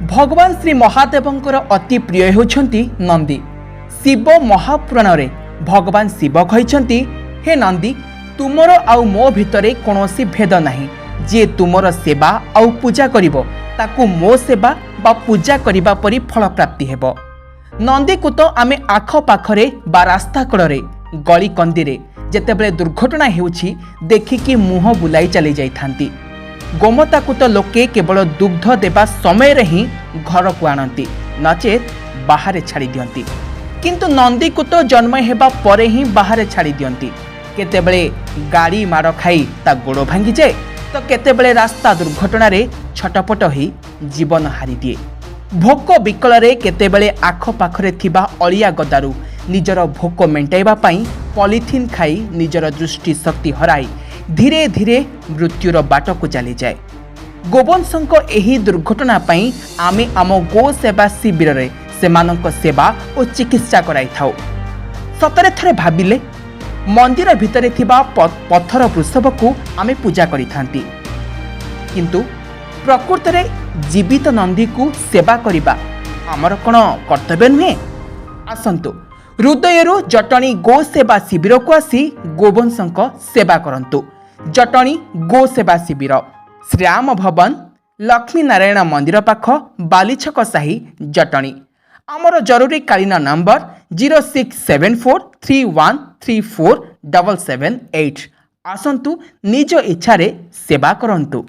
ଭଗବାନ ଶ୍ରୀ ମହାଦେବଙ୍କର ଅତି ପ୍ରିୟ ହେଉଛନ୍ତି ନନ୍ଦୀ। ଶିବ ମହାପୁରାଣରେ ଭଗବାନ ଶିବ କହିଛନ୍ତି, ହେ ନନ୍ଦୀ, ତୁମର ଆଉ ମୋ ଭିତରେ କୌଣସି ଭେଦ ନାହିଁ। ଯିଏ ତୁମର ସେବା ଆଉ ପୂଜା କରିବ, ତାକୁ ମୋ ସେବା ବା ପୂଜା କରିବା ପରି ଫଳପ୍ରାପ୍ତି ହେବ। ନନ୍ଦୀକୁ ତ ଆମେ ଆଖପାଖରେ ବା ରାସ୍ତା କଡ଼ରେ, ଗଳି କନ୍ଦିରେ ଯେତେବେଳେ ଦୁର୍ଘଟଣା ହେଉଛି, ଦେଖିକି ମୁହଁ ବୁଲାଇ ଚାଲି ଯାଇଥାନ୍ତି। ଗୋମାତାକୁ ତ ଲୋକେ କେବଳ ଦୁଗ୍ଧ ଦେବା ସମୟରେ ହିଁ ଘରକୁ ଆଣନ୍ତି, ନଚେତ୍ ବାହାରେ ଛାଡ଼ି ଦିଅନ୍ତି। କିନ୍ତୁ ନନ୍ଦୀକୁ ତ ଜନ୍ମ ହେବା ପରେ ହିଁ ବାହାରେ ଛାଡ଼ି ଦିଅନ୍ତି। କେତେବେଳେ ଗାଡ଼ି ମାଡ଼ ଖାଇ ତା ଗୋଡ଼ ଭାଙ୍ଗିଯାଏ ତ କେତେବେଳେ ରାସ୍ତା ଦୁର୍ଘଟଣାରେ ଛଟପଟ ହୋଇ ଜୀବନ ହାରିଦିଏ। ଭୋକ ବିକଳରେ କେତେବେଳେ ଆଖପାଖରେ ଥିବା ଅଳିଆ ଗଦାରୁ ନିଜର ଭୋକ ମେଣ୍ଟାଇବା ପାଇଁ ପଲିଥିନ୍ ଖାଇ ନିଜର ଦୃଷ୍ଟି ଶକ୍ତି ହରାଇ ଧୀରେ ଧୀରେ ମୃତ୍ୟୁର ବାଟକୁ ଚାଲିଯାଏ। ଗୋବଂଶଙ୍କ ଏହି ଦୁର୍ଘଟଣା ପାଇଁ ଆମେ ଆମ ଗୋ ସେବା ଶିବିରରେ ସେମାନଙ୍କ ସେବା ଓ ଚିକିତ୍ସା କରାଇଥାଉ। ସତରେ ଥରେ ଭାବିଲେ, ମନ୍ଦିର ଭିତରେ ଥିବା ପଥର ବୃଷଭକୁ ଆମେ ପୂଜା କରିଥାନ୍ତି, କିନ୍ତୁ ପ୍ରକୃତରେ ଜୀବିତ ନନ୍ଦୀକୁ ସେବା କରିବା ଆମର କ'ଣ କର୍ତ୍ତବ୍ୟ ନୁହେଁ? ଆସନ୍ତୁ, ହୃଦୟରୁ ଜଟଣୀ ଗୋ ସେବା ଶିବିରକୁ ଆସି ଗୋବଂଶଙ୍କ ସେବା କରନ୍ତୁ। ଜଟଣୀ ଗୋ ସେବା ଶିବିର, ଶ୍ରୀରାମ ଭବନ, ଲକ୍ଷ୍ମୀନାରାୟଣ ମନ୍ଦିର ପାଖ, ବାଲିଛକ ସାହି, ଜଟଣୀ। ଆମର ଜରୁରୀକାଳୀନ ନମ୍ବର 06743134778। ଆସନ୍ତୁ, ନିଜ ଇଚ୍ଛାରେ ସେବା କରନ୍ତୁ।